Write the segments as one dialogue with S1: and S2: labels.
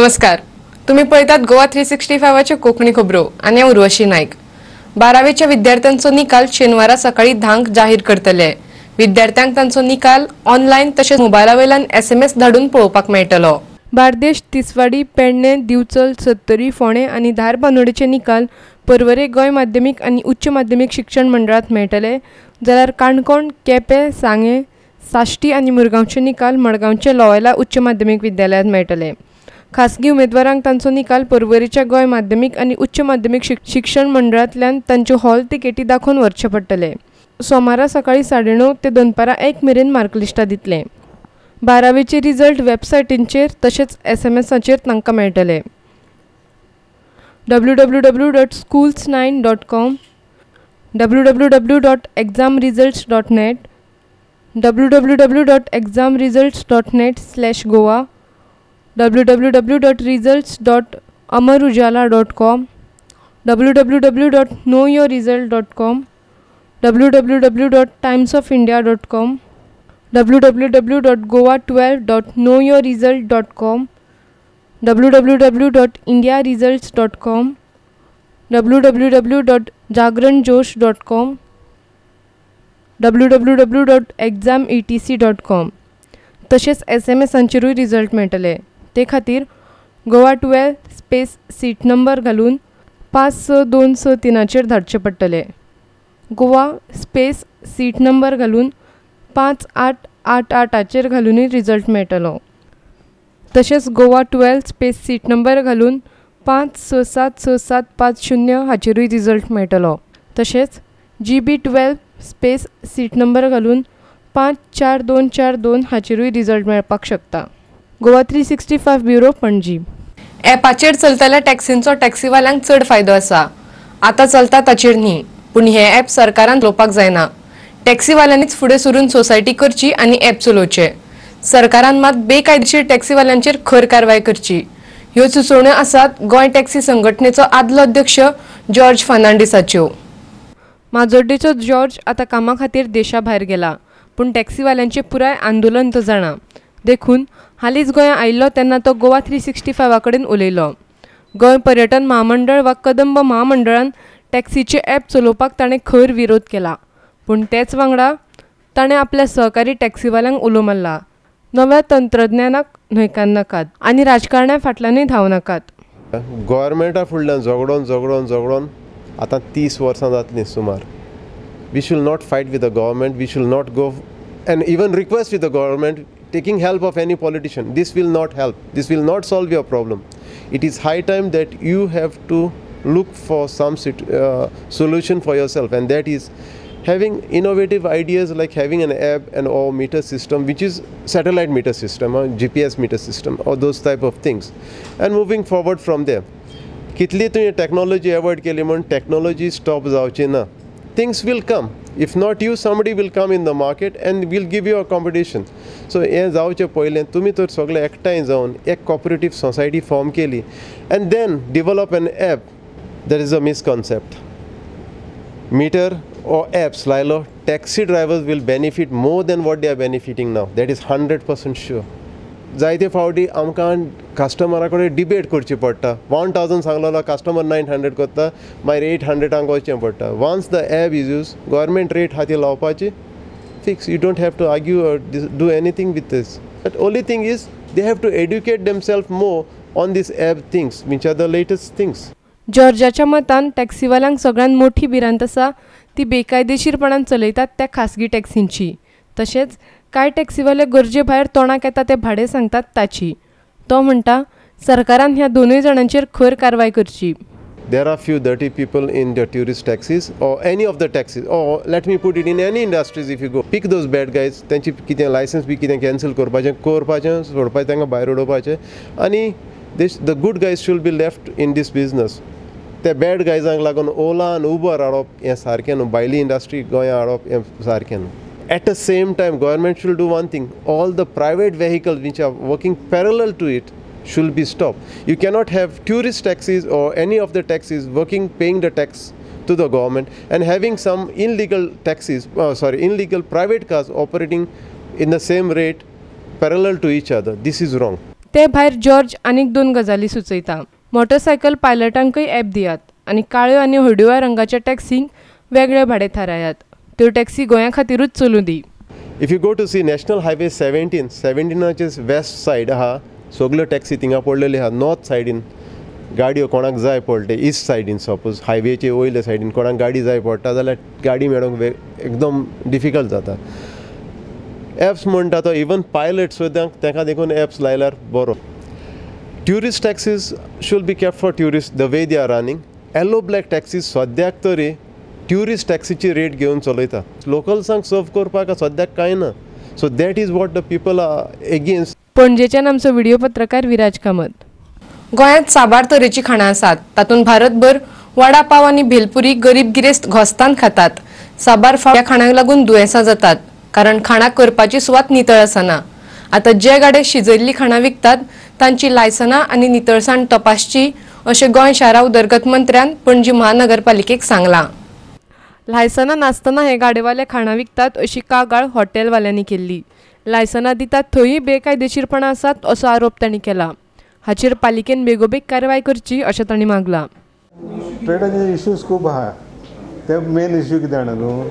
S1: नमस्कार, तुम्ही पळयतात गोवा 365 कोंकणी खबरो आनी हांव उर्वशी नायक। बारावेच्या विद्यार्थ्यांचो निकाल शेनवारा सकाळी 10 जाहीर करतले। विद्यार्थ्यांक तांचो निकाल ऑनलायन तशेंच मोबायला वयल्यान SMS धाडून पळोवपाक मेळटलो। बार्देश, तिसवाडी, पेडणे, दिवचल, सत्तरी, फोंडें आनी धारबांदोडेचे निकाल पर्वरे गोंय माध्यमीक आनी उच्च माध्यमीक शिक्षण मंडळांत मेळटले, जाल्यार काणकोण, केपें, सांगें, साश्टी आनी मुरगांवचे निकाल मडगांवचे लोयला उच्च माध्यमीक विद्यालयांत मेळटले। खासगी उमेदवारांक तांचो निकाल पर्वरेच्या गोंय माध्यमीक आनी उच्च माध्यमीक शिक्षण मंडळांतल्यान तांच्यो हॉल तिकेटी दाखोवन व्हरचे पडटले। सोमारा सकाळी 9:30 ते दनपारां 1 मेरेन मार्कलिस्टां दितले। बारावेचे रिजल्ट वेबसायटींचेर तशेंच SMSाचेर तांकां मेळटले। www.schools9.com, www.examresults.net, www.examresults.net/goa, www.results.amarujala.com, www.knowyourresult.com, www.timesofindia.com, www.goa12.knowyourresult.com, www.indiaresults.com, www.jagranjosh.com, www.exametc.com तशेंच SMSांचेरूय रिजल्ट मेळटले। ते खातीर गोवा 12 स्पेस सीट नंबर घालून 56263चेर धाडचे पडटले। गोवा स्पेस सीट नंबर घालून 5888चेर घालूनय रिजल्ट मेळटलो। तशेंच गोवा 12 स्पेस सीट नंबर घालून 5676750 हाचेरूय रिजल्ट मेळटलो। तशेंच GB 12 space seat number घालून 54242 हाचेरूय रिजल्ट मेळपाक शकता। गोवा 365 ब्युरो, पणजी। ॲपाचेर चलतल्या टॅक्सींचो टॅक्सीवाल्यांक चड फायदो आसा। आतां चलता ताचेर न्ही, पूण हें ॲप सरकारान चलोवपाक जायना। टॅक्सीवाल्यांनीच फुडें सरून सोसायटी करची आनी ॲप चलोवचें। सरकारान मात बेकायदेशीर टॅक्सीवाल्यांचेर खर कारवाय करची। ह्यो सुचोवण्यो आसात गोंय टॅक्सी संघटनेचो आदलो अध्यक्ष जॉर्ज फर्नांडीसाच्यो। माजोड्डेचो जॉर्ज आतां कामा खातीर देशा भायर गेला, पूण टॅक्सीवाल्यांचें पुराय आंदोलन तो जाणा। देखून हालींच गोंया आयिल्लो तेन्ना तो गोवा 365 कडेन उलयलो। गोंय पर्यटन म्हामंडळ वा कदंब म्हामंडळान टॅक्सीचें ॲप चलोवपाक ताणें खर विरोध केला, पूण तेच वांगडा ताणें आपल्या सहकारी टॅक्सीवाल्यांक उलो मारला, नव्या तंत्रज्ञानाक न्हयकारनाकात आनी राजकारण्या फाटल्यानूय धांवनाकात।
S2: गव्हर्मेंटा फुडल्यान झगडोन झगडोन झगडोन आतां 30 वर्सां जातलीं सुमार। We should not fight with the government, we should not go and even request with the government taking help of any politician. This will not help, this will not solve your problem. It is high time that you have to look for some solution for yourself, and that is having innovative ideas like having an app and or meter system, which is satellite meter system or GPS meter system or those type of things, and moving forward from there. Kitli तुवें technology avoid केली म्हूण technology stop जावची ना. Things will come. If not you, somebody will come in the market and will give you a competition. So हें जावचें पयलें तुमी तर सगळे एकठांय जावन एक cooperative society form केली and then develop an app. There is a misconcept. Meter or apps लायलो, taxi drivers will benefit more than what they are benefiting now. That is 100% sure. जायते फावटी आमकां कस्टमरा कडेन डिबेट करची पडटा। 1000 सांगलेलो कस्टमर 900 करता, मागीर 800 वचचें पडटा। Once the app is use, government rate आहा ती लावपाची fix. You don't have to argue or do anything with this. But only thing is they have to educate themself more on this app things which are the latest things.
S1: जॉर्जाच्या मतान टॅक्सीवाल्यांक सगळ्यांत मोठी भिरांत आसा ती बेकायदेशीरपणान चलयतात त्या खासगी टॅक्सींची। तशेंच कांय टॅक्सीवाले गरजे भायर तोंडाक येता ते भाडें सांगतात ताची। तो म्हणटा सरकारान ह्या दोनूय जाणांचेर खर कारवाय करची।
S2: There are few dirty people in the tourist taxis or any of the taxis, or let me put it in any industries. If you go pick those bad guys, तांची कितें लायसन्स बी कितें कॅन्सल करपाचें करपाचें सोडपाचें, तांकां भायर उडोवपाचें, आनी the good guys should be left in this business. ते बॅड गायजांक लागून ओला आनी उबर हाडप हें सारकें न्हू, भायली इंडस्ट्री गोंया हाडप हें सारकें न्हू. At the same time, government should do one thing. All the private vehicles which are working parallel to it should be stopped. You cannot have tourist taxis or any of the taxis working, paying the tax to the government and having some illegal taxis, illegal private cars operating in the same rate parallel to each other. This is wrong.
S1: ते भायर George आनीक 2 गजाली सुचयता. Motorcycle पायलटांकय app दियात आनी काळ्यो आनी हळडुव्या रंगाच्या टॅक्सींक वेगळे भाडें थारायात. त्यो टॅक्सी गोंया खातीरूच चलूं दी.
S2: If you go to see national highway 17, 17चे waste side आहा, सगल्यो टॅक्सी थिंगा पडलेल्यो आहा. नॉर्थ सायडीन गाडयो कोणाक जाय पडटे, ईस्ट सायडीन सपोज हायवेचे वयले सायडीन कोणाक गाडी जाय पडटा जाल्यार गाडी मेळोंक एकदम डिफिकल्ट जाता. एप्स म्हणटा तो इवन पायलट सुद्दां तांकां देखून एप्स लायल्यार बरो. Tourist taxis should be kept for tourist the way they are running. Yellow black taxis सद्याक तरी ट्युरिस्ट टॅक्सीची रेट घेवन चलयता. लोकल्सांक सर्व करपाक सद्याक कांय ना. So that is what the people are against.
S1: पणजेच्यान आमचो व्हिडिओ पत्रकार विराज कामत. गोंयांत साबार तरेची खाणां आसात. तातूंत भारतभर वडा पाव आनी भेलपुरी गरीब गिरेस्त घोस्तान खातात. साबार फाव ह्या खाणांक लागून दुयेंसां जातात, कारण खाणां करपाची सुवात नितळ आसना. आतां जे गाडे शिजयल्ली खाणां विकतात तांची लायसनां आनी नितळसाण तपासची अशें गोंय शारा उदरगत मंत्र्यान पणजी महानगरपालिकेक सांगलां. लायसनां नासतना हे गाडेवाले खाणां विकतात अशी कागाळ हॉटेलवाल्यांनी केल्ली. लायसनां दितात थंयूय बेकायदेशीरपणां आसात असो आरोप तांणी केला. हाचेर पालिकेन बेगोबेग कारवाय करची अशें तांणी मागलां.
S3: ट्रेडाचे इश्यूज खूब आहा. ते मेन इश्यू कितें जाणा न्हू,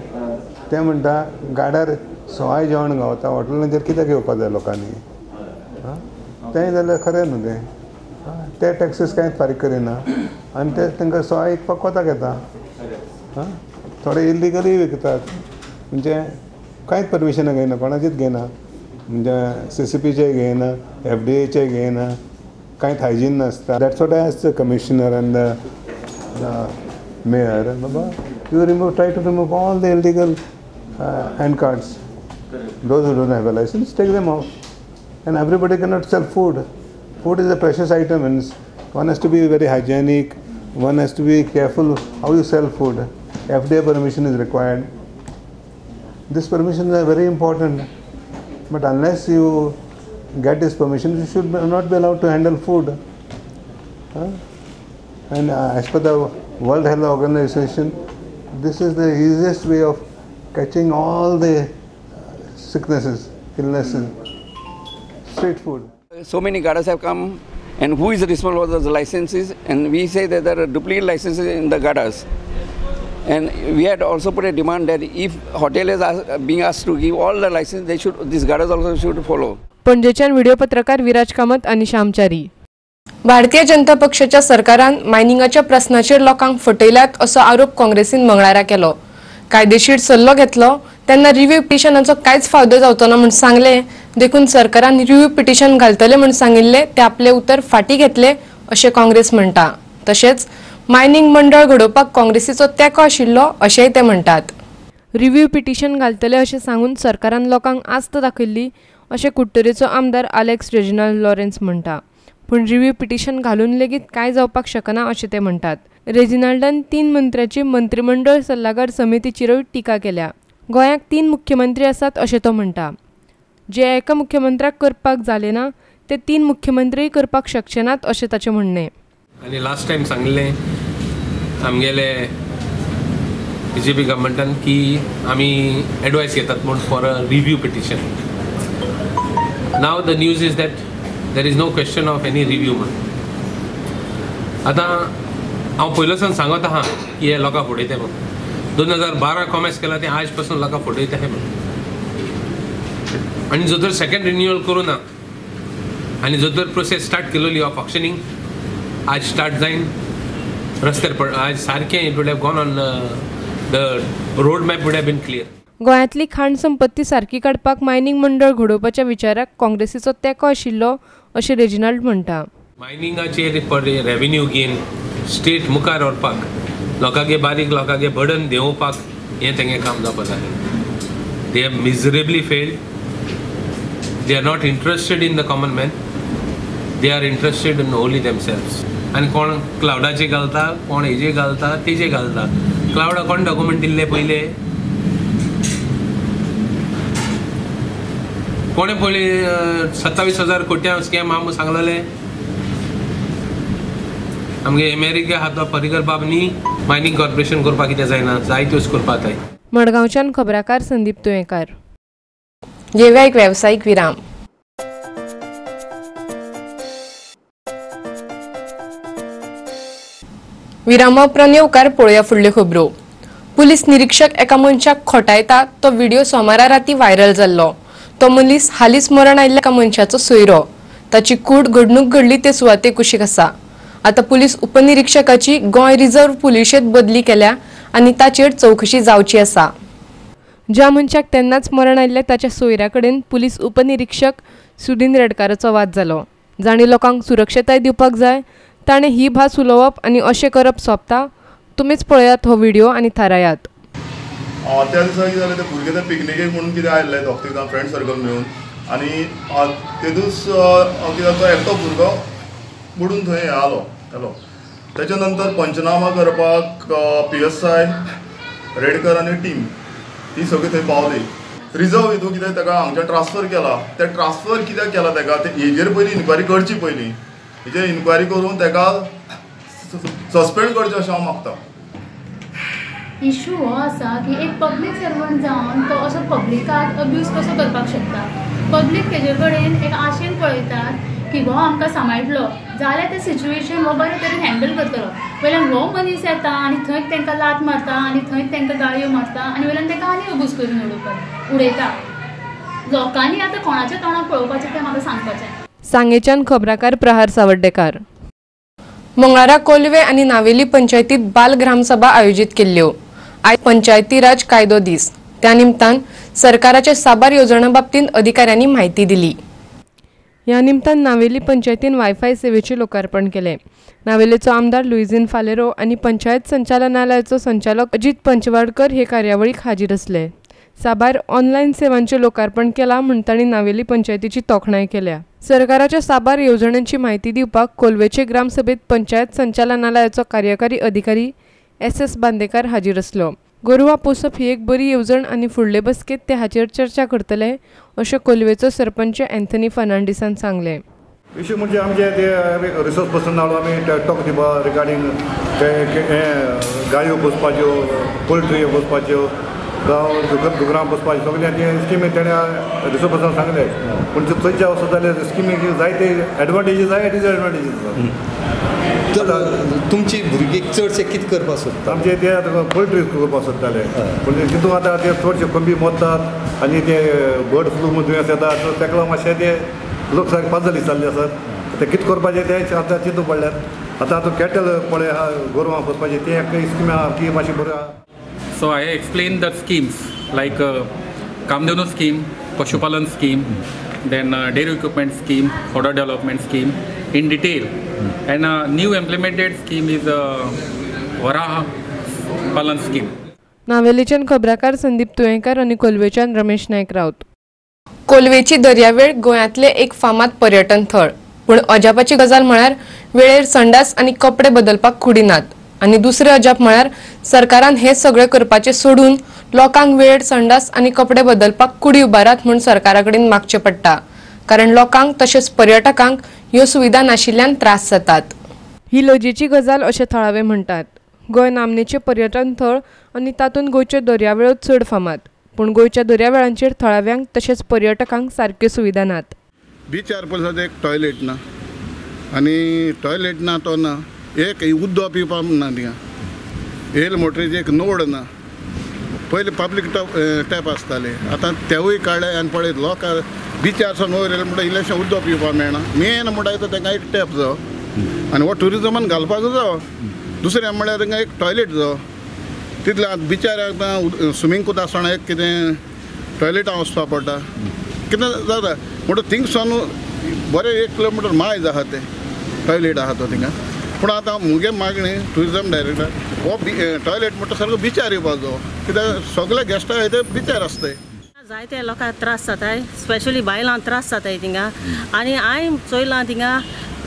S3: ते म्हणटा गाड्यार सवाय जेवण गावता, हॉटेलांचेर कित्याक येवपाक जाय लोकांनी? तें जाल्यार खरें न्हू तें. ते टॅक्सीस कांयच फारीक करिना आनी ते तांकां सवाय विकपाक कोताक येता. थोडे इल्लिगली विकतात, म्हणजे कांयच परमिशनां घेयना, कोणाचीच घेयना, म्हणजे CCPचेय घेयना, FDAचेय घेयना, कांयच हायजीन नासता. That's what I ask the commissioner and the mayor, Baba you remove, try to remove all the illegal hand carts. Those who don't have a license, take them off. And everybody cannot sell food. Food is a precious item, and one has to be very hygienic, one has to be careful how you sell food. FDA permission is required. These permissions are very important, but unless you get this permission, you should not be allowed to handle food. Huh? And as per the World Health Organization, this is the easiest way of catching all the sicknesses, illnesses, street food.
S4: So many gadas have come, and who is responsible for the licenses? And we say that there are duplicate licenses in the gadas. And we had also put a demand that if hotel is being asked to give all the license, they should, these gadas also should follow.
S1: पणजेच्यान video पत्रकार विराज कामत आनी श्यामचारी. भारतीय जनता पक्षाच्या सरकारान मायनिंगाच्या प्रस्नाचेर लोकांक फटयल्यात असो आरोप काँग्रेसीन मंगळारा केलो. कायदेशीर सल्लो घेतलो तेन्ना रिव्ह्यू पिटिशनाचो कांयच फायदो जावचो ना म्हूण सांगलें, देखून सरकारान रिव्ह्यू पिटिशन घालतले म्हूण सांगिल्लें ते आपलें उतर फाटीं घेतले अशें काँग्रेस म्हणटा. तशेंच मायनिंग मंडळ घडोवपाक काँग्रेसीचो तेंको आशिल्लो अशेंय ते म्हणटात. रिव्ह्यू पिटिशन घालतले अशें सांगून सरकारान लोकांक आस्त दाखयल्ली अशें कुडटरेचो आमदार आलेक्स रेजिनाल्ड लॉरेन्स म्हणटा. पूण रिव्ह्यू पिटिशन घालून लेगीत कांय जावपाक शकना अशें ते म्हणटात. रेजिनाल्डान 3 मंत्र्याची मंत्रिमंडळ सल्लागार समितीचेरूय टिका केल्या. गोंयाक 3 मुख्यमंत्री आसात अशें तो म्हणटा. जे एका मुख्यमंत्र्याक करपाक जालें ना ते 3 मुख्यमंत्रीय करपाक शकचे नात अशें ताचें म्हणणें.
S5: आनी लास्ट टायम सांगलें आमगेले बीजेपी गव्हर्मेंटान की आमी एडवायस घेतात म्हूण for a review petition. Now the news is that there is no question of any review म्हूण. आतां हांव पयलोसान सांगत आहा की हे लोकांक फटयता म्हूण. 2012 कॉमर्स केला तें आयज पासून लोकांक फटयता म्हूण. आनी जर तर सेकंड रिन्युअल करूं ना आनी जर तर प्रोसेस स्टार्ट केलोली ऑफ ऑक्शनिंग आज स्टार्ट जायन रस्त्यार पड आज सारकें it would have gone on the road map would have been clear.
S1: गोंयांतली खाण संपत्ती सारकी काडपाक मायनिंग मंडळ घडोवपाच्या विचाराक काँग्रेसीचो तेंको आशिल्लो अशें रेजिनाल्ड म्हणटा.
S5: मायनिंगाचेर फॉर रेवेन्यू गेन स्टेट मुखार व्हरपाक लोकांगे बारीक लोकांगे बर्डन देंवोवपाक हें तेंगे काम जावपा जाय. They have miserably failed. They are not interested in the common man. They are interested in only themselves. आनी कोण क्लावडाचे घालता, कोण हेजे घालता, तेजे घालता. क्लावडा कोण डॉक्युमेंट दिल्ले पयले? कोणें पयलीं 27,000 कोट्यां स्कॅम आहा म्हूण सांगलेलें? आमगे अमेरिका आहा तो परिकर बाब न्ही. मायनिंग कॉर्पोरेशन करपाक कितें जायना, जायत्योच करपाक जाय.
S1: मडगांवच्यान खबराकार संदीप तुयेंकार. घेवया एक वेवसायीक विराम. विरामा उपरांत येवकार पळोवया फुडल्यो खबरो. पुलीस निरीक्षक एका मनशाक खोटायता तो व्हिडिओ सोमारा राती व्हायरल जाल्लो. तो मनीस हालींच मरण आयिल्ल्या एका मनशाचो सोयरो. ताची कूड घडणूक घडली ते सुवाते कुशीक आसा. आतां पुलीस उपनिरीक्षकाची गोंय रिझर्व्ह पुलिशेंत बदली केल्या आनी ताचेर चवकशी जावची आसा. ज्या मनशाक तेन्नाच मरण आयिल्लें ताच्या सोयऱ्या कडेन पुलीस उपनिरीक्षक सुदीन रेडकाराचो वाद जालो. जांणी लोकांक सुरक्षताय दिवपाक जाय ताणें ही भास उलोवप आनी अशें करप सोंपता. तुमीच पळयात हो व्हिडिओ आनी थारायात.
S6: त्या दिसा कितें जालें, ते भुरगे ते पिकनिकेक म्हणून कितें आयिल्ले दोग तीग जाण फ्रेंड सर्कल मेळून आनी तेदूस कितें तो एकटो भुरगो बुडून थंय आलो गेलो. तेच्या नंतर पंचनामा करपाक PSI Redkar आनी टीम ती सगळी थंय पावली. रिजर्व हितून कितें ताका हांगच्यान ट्रान्सफर केला. ते ट्रान्सफर कित्याक केला ताका ते हेजेर पयलीं इन्क्वायरी करची, पयलीं हेजेर इन्क्वायरी करून ताका सस्पेंड करचें अशें हांव मागता.
S7: इशू हो आसा की एक पब्लीक सर्वंट जावन तो असो पब्लिकाक अब्यूज कसो करपाक शकता. पब्लीक तेजे कडेन एक आशेन पळयतात की हो आमकां सांबाळटलो जाल्यार तें सिच्युएशन हो बरे तरेन हँडल करतलो. वयल्यान हो मनीस येता आनी थंयच तांकां लात मारता आनी थंयच तांकां गाळयो मारता आनी वयल्यान तांकां आनी अबूज करून उडयता. लोकांनी आतां कोणाच्या तोंडाक पळोवपाचें तें म्हाका सांगपाचें.
S1: सांगेच्यान खबराकार प्रहार सावर्डेकार. मंगळारा कोलवे आनी नावेली पंचायतीत बाल ग्रामसभा आयोजीत केल्ल्यो. आयज पंचायती राज कायदो दीस. त्या निमतान सरकाराच्या साबार येवजण्यां बाबतींत अधिकाऱ्यांनी म्हायती दिली. ह्या निमतान नावेली पंचायतीन वायफाय सेवेचें लोकार्पण केलें. नावेलेचो आमदार लुईझिन फालेरो आनी पंचायत संचालनालयाचो संचालक अजित पंचवाडकर हे कार्यावळीक हाजीर आसले. साबार ऑनलायन सेवांचें लोकार्पण केलां म्हूण तांणी नावेली पंचायतीची तोखणाय केल्या. सरकाराच्या साबार येवजण्यांची म्हायती दिवपाक कोलवेचे ग्रामसभेत पंचायत संचालनालयाचो कार्यकारी अधिकारी SS Bandekar हाजीर आसलो. गोरवां पोसप ही एक बरी येवजण आनी फुडले बसकेंत ते हाचेर चर्चा करतले अशें कोलवेचो सरपंच अँथनी फर्नांडीसान सांगलें.
S8: इशू म्हणजे आमचे ते रिसोर्स पर्सन नालो आमी टॉक दिवपा रिगार्डींग ते गायो पोसपाच्यो, पोल्ट्री पोसपाच्यो, जावं दुकरां पोसपाच्यो, सगळ्या ते स्किमी तेणें रिसोर्स पर्सन सांगले. पूण थंयच्या वचत जाल्यार स्किमी जायते एडवांटेजीस आसा, डिसएडवांटेजीस आसा.
S9: तर तुमची भुरगीं चडशे कितें करपाक सोदता?
S8: आमचे ते आतां पोल्ट्री करपाक सोदताले, पूण तितून आतां ते चडशे कोंबी मरतात आनी ते बर्ड फ्लू दुयेंस येता, ताका लागून मातशे ते लोक सारके पाजली जाल्ले आसात. ते कितें करपाचें ते आतां चिंतूंक पडल्यात. आतां आतां कॅटल पळय आहा, गोरवां पोसपाचें, तें एक स्कीम आहा ती मातशी बरी आहा.
S10: So I explain the schemes like Kamdhenu scheme, Pashupalan scheme, then dairy equipment scheme, fodder development scheme in detail. And a new implemented scheme is Varaha Palan scheme.
S1: नावेलीच्यान खबराकार Sandeep Tuyenkar आनी कोलवेच्यान रमेश नायक राऊत. कोलवेची दर्यावेळ गोंयांतलें एक फामाद पर्यटन थळ. पूण अजापाची गजाल म्हळ्यार वेळेर संडास आनी कपडे बदलपाक कुडी नात. आनी दुसरें अजाप म्हळ्यार सरकारान हें सगळें करपाचें सोडून लोकांक वेळेर संडास आनी कपडे बदलपाक कुडी उबारात म्हूण सरकारा कडेन मागचें पडटा. कारण लोकांक तशेंच पर्यटकांक ह्यो सुविधा नाशिल्ल्यान त्रास जातात. ही लजेची गजाल अशें थळावे म्हणटात. गोंय नामनेचें पर्यटन थळ आनी तातूंत गोंयच्यो दर्यावेळो चड फामाद. पूण गोंयच्या दर्यावेळांचेर थळाव्यांक तशेंच पर्यटकांक सारक्यो सुविधा नात.
S11: बिचार पळय एक टॉयलेट ना आनी टॉयलेट ना तो ना, एक उदक पिवपाक ना थिंगा, येल मोटरीची एक नोड ना. पयलीं पब्लीक टॅप आसताले, आतां तेवूय काडले आनी पळयत लोक बिचार सावन वयर येयले म्हणटा इल्लेशें उदक पिवपाक मेळना. मेन म्हणटा तो तांकां एक टॅप जावो आनी हो ट्युरिजमान घालपाक जावो. दुसरें म्हणल्यार तांकां एक टॉयलेट जावो. तितलें आतां बिचार आतां स्विमींग कोता आसतना एक कितें टॉयलेटां वचपाक पडटा, कितें जाता म्हणटा थिंग सावन बरें 1 किलोमिटर मायज आहा तें टॉयलेट आहा तो थिंगा. पूण आतां मुगे मागणी ट्युरिजम डायरेक्टर हो टॉयलेट म्हणटा सारको बिचार येवपाक जावो, कित्याक सगळे गेस्टां येता बिचार आसताय.
S12: जायते लोकांक त्रास जाताय, स्पेशली बायलांक त्रास जाताय थिंगा. आनी हांवें चोयलां थिंगा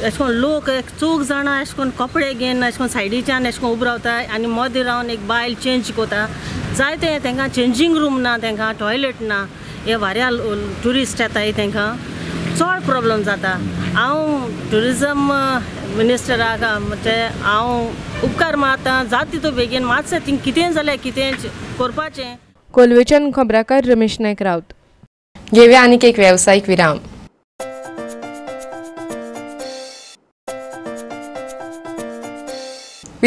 S12: एशें कोन्न लोक चौग जाणां एशें कोन्न कपडे घेवन एशें कोन्न सायडीच्यान एशें कोन्न उबो रावताय आनी मदीं रावन एक बायल चेंज कोता. जायते तेंकां चेंजींग रूम ना, तेंकां टॉयलेट ना. हे वाऱ्या ट्युरिस्ट येताय तेंकां चड प्रोब्लम जाता. हांव ट्युरिजम मिनिस्टराक म्हणजे हांव उपकार मारता, जाता तितू बेगीन मातशें थिंग कितें जाल्यार कितें करपाचें.
S1: कोलवेच्यान खबराकार रमेश नायक राऊत. घेवया आनीक एक वेवसायीक विराम.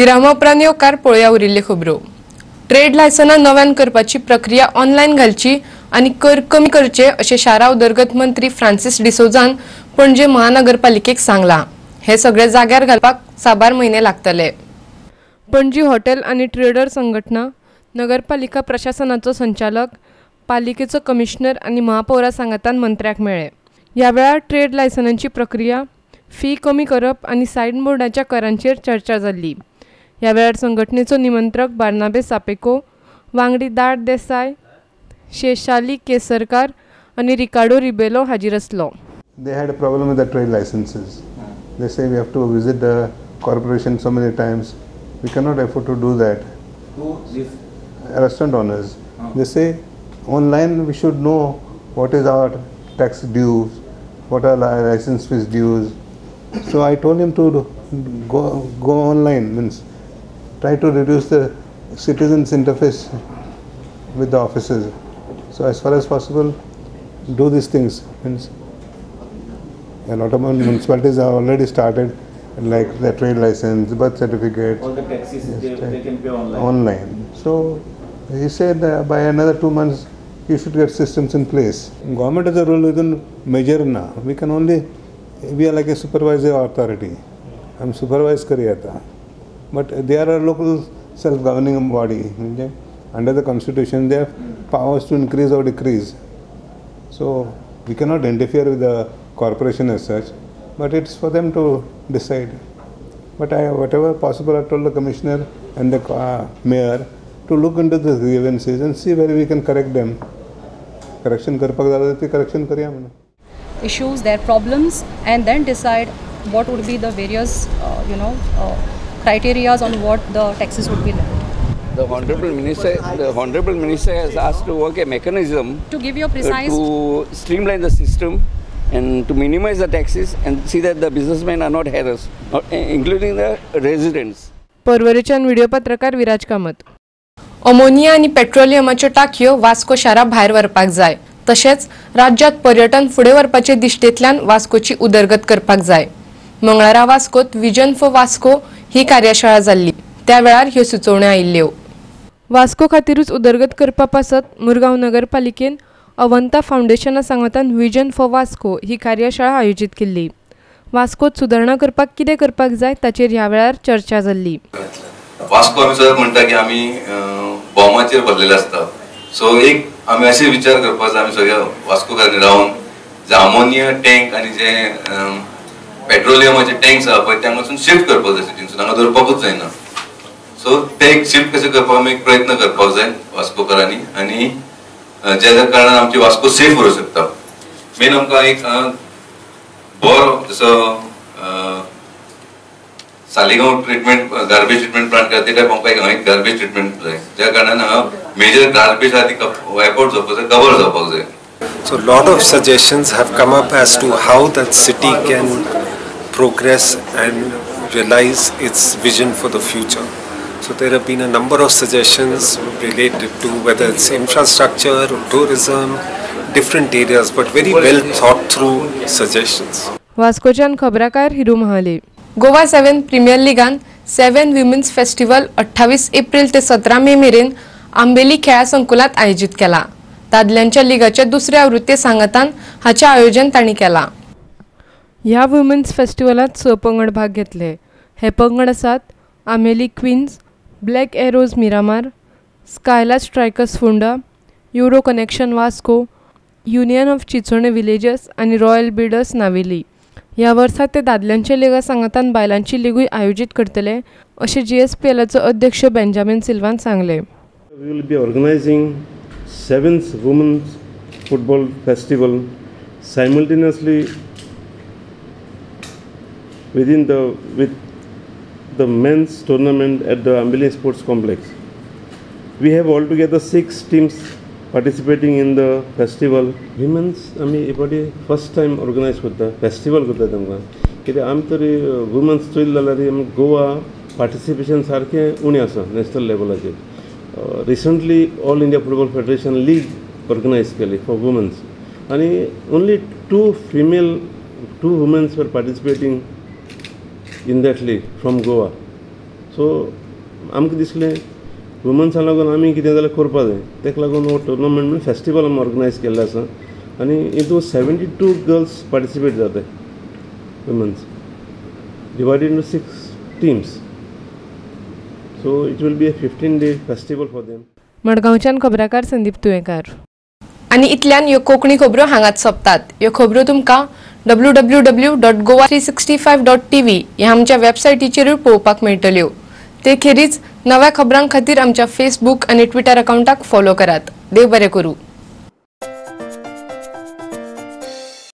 S1: विरामा उपरांत येवकार पळोवया उरिल्ल्यो खबरो. ट्रेड लायसनां नव्यान करपाची प्रक्रिया ऑनलायन घालची आनी कर कमी करचे अशें शारा उदरगत मंत्री फ्रांसीस डिसोजान पणजे महानगरपालिकेक सांगलां. हे सगळे जाग्यार घालपाक साबार म्हयने लागतले. पणजी हॉटेल आनी ट्रेडर संघटना, नगरपालिका प्रशासनाचो संचालक, पालिकेचो कमिशनर आनी महापौरा सांगातान मंत्र्याक मेळ्ळे. ह्या वेळार ट्रेड लायसनांची प्रक्रिया, फी कमी करप आनी सायन बोर्डाच्या करांचेर चर्चा जाल्ली. ह्या वेळार संघटनेचो निमंत्रक बार्नाबे सापेको, वांगडी दाड देसाय, शेशाली केसरकार आनी रिकार्डो रिबेलो हाजीर आसलो.
S3: They had a problem with the trade licenses. They say we have to visit the corporation so many times. We cannot afford to do that.
S13: Who? These
S3: restaurant owners. They say online we should know what is our tax dues, what are our license fees dues. So I told him to go online, means try to reduce the citizens interface with the offices. So as far as possible, do these things. Means a lot of municipalities have already started, like the trade license, birth certificate.
S13: All the taxes, yes, they can pay online.
S3: Online. So he said by another 2 months, you should get systems in place. Government has a role within measure na. We can only, we are like a supervisory authority. I'm supervised kariyata. But they are a local self-governing body. Under the constitution, they have powers to increase or decrease. So we cannot interfere with the corporation as such, but it's for them to decide. But I, whatever possible, I told the commissioner and the mayor to look into the grievances and see where we can correct them. Correction karpak jala ti correction kariya mhunun.
S14: Issues, their problems, and then decide what would be the various, criterias on what the taxes would be levied.
S4: The Honorable Minister has asked to work a mechanism
S14: to give you a precise
S4: to streamline the system and to minimize the taxes and see that the businessmen are not harassed, including the residents.
S1: परवरेच्यान video पत्रकार Viraj Kamat. Ammonia आनी पेट्रोलियमाच्यो टाकयो वास्को शारा भायर व्हरपाक जाय, तशेंच राज्यांत पर्यटन फुडें व्हरपाचे दिश्टेंतल्यान वास्कोची उदरगत करपाक जाय. मंगळारा वास्कोत विजन फॉर वास्को ही कार्यशाळा जाल्ली, त्या वेळार ह्यो सुचोवण्यो आयिल्ल्यो. वास्को खातीरूच उदरगत करपा पासत मुरगांव नगरपालिकेन अवंता फावंडेशना सांगातान विजन फॉर वास्को ही कार्यशाळा आयोजीत केल्ली. वास्कोत सुदारणा करपाक कितें करपाक जाय ताचेर ह्या वेळार चर्चा जाल्ली.
S15: वास्को आमी सदांच म्हणटा की आमी बॉमाचेर भरलेले आसता, सो एक आमी अशें विचार करपाक जाय आमी सगळ्या वास्कोकारांनी रावन जे अमोनिया टँक आनी जे पेट्रोलियमाचे टँक्स आहा पळय ते हांगासून शिफ्ट करपाक जाय, सिटीनसून हांगा दवरपाकूच जायना. सो ते एक शिफ्ट कशें करपाक आमी एक प्रयत्न करपाक जाय वास्कोकारांनी, आनी ज्या कारणान आमची वास्को सेफ उरूंक शकता. मेन आमकां एक बरो जसो Saligao treatment garbage treatment plant ते टायप आमकां हांगा एक गार्बेज ट्रिटमेंट जाय, ज्या कारणान हांगा मेजर गार्बेज आहा ती वायप आउट जावपाक जाय, कवर जावपाक जाय.
S16: So a lot of suggestions have come up as to how that city can progress and realize its vision for the future. So there have been a number of suggestions related to whether it's infrastructure, tourism, different areas, but very well thought through suggestions.
S1: वास्कोच्यान खबराकार Hiru Mahale. Goa 7 premier लिगान 7 women's festival 28 April ते 17 मे मेरेन आंबेली खेळा संकुलात आयोजीत केला. दादल्यांच्या लिगाच्या दुसऱ्या आवृत्ती सांगातान हाचें आयोजन तांणी केलां. ह्या वुमेन्स फेस्टिवलांत 6 पंगड भाग घेतले. हे पंगड आसात Ambeli queens, black arrows Miramar, Skyla strikers Funda, euro connection Vasco, union of Chichone villagers आनी रॉयल बिल्डर्स नावेली. ह्या वर्सा ते दादल्यांच्या लिगा सांगातान बायलांची लिगूय आयोजीत करतले अशें जीएसपीएलाचो अध्यक्ष बेंजामीन सिल्वान सांगलें.
S17: We will be organizing 7th Women's Football Festival simultaneously with the men's tournament at the Ambeli Sports Complex. We have altogether 6 teams participating in the festival. Women's आमी एपाटी फर्स्ट टाइम ऑर्गनायज करता festival करता तांकां, कित्याक आमी तरी women's चोयले जाल्यार आमी Goa participation सारकें उणें आसा नॅशनल लेवलाचेर. Recently all India football federation league organise केली फॉर वुमन्स, आनी only 2 womens were participating in that league from Goa. So आमकां दिसलें वुमन्सां लागून आमी कितें जाल्यार करपा जाय. ताका लागून हो टुर्नामेंट म्हणून फेस्टिवल आमी ऑर्गनायज केल्लें आसा आनी हितून 72 गर्ल्स पार्टिसिपेट जाताय, womens, divided into 6 teams. So it will be a 15-day festival for them.
S1: मडगांवच्यान खबराकार संदीप तुयेंकार. आनी इतल्यान ह्यो कोंकणी खबरो हांगाच सोंपतात. ह्यो खबरो तुमकां www.goa365.tv ह्या आमच्या वेबसायटीचेरूय पळोवपाक मेळटल्यो. ते खेरीज नव्या खबरां खातीर आमच्या फेसबूक आनी ट्विटर अकावंटाक फॉलो करात. देव बरें करूं.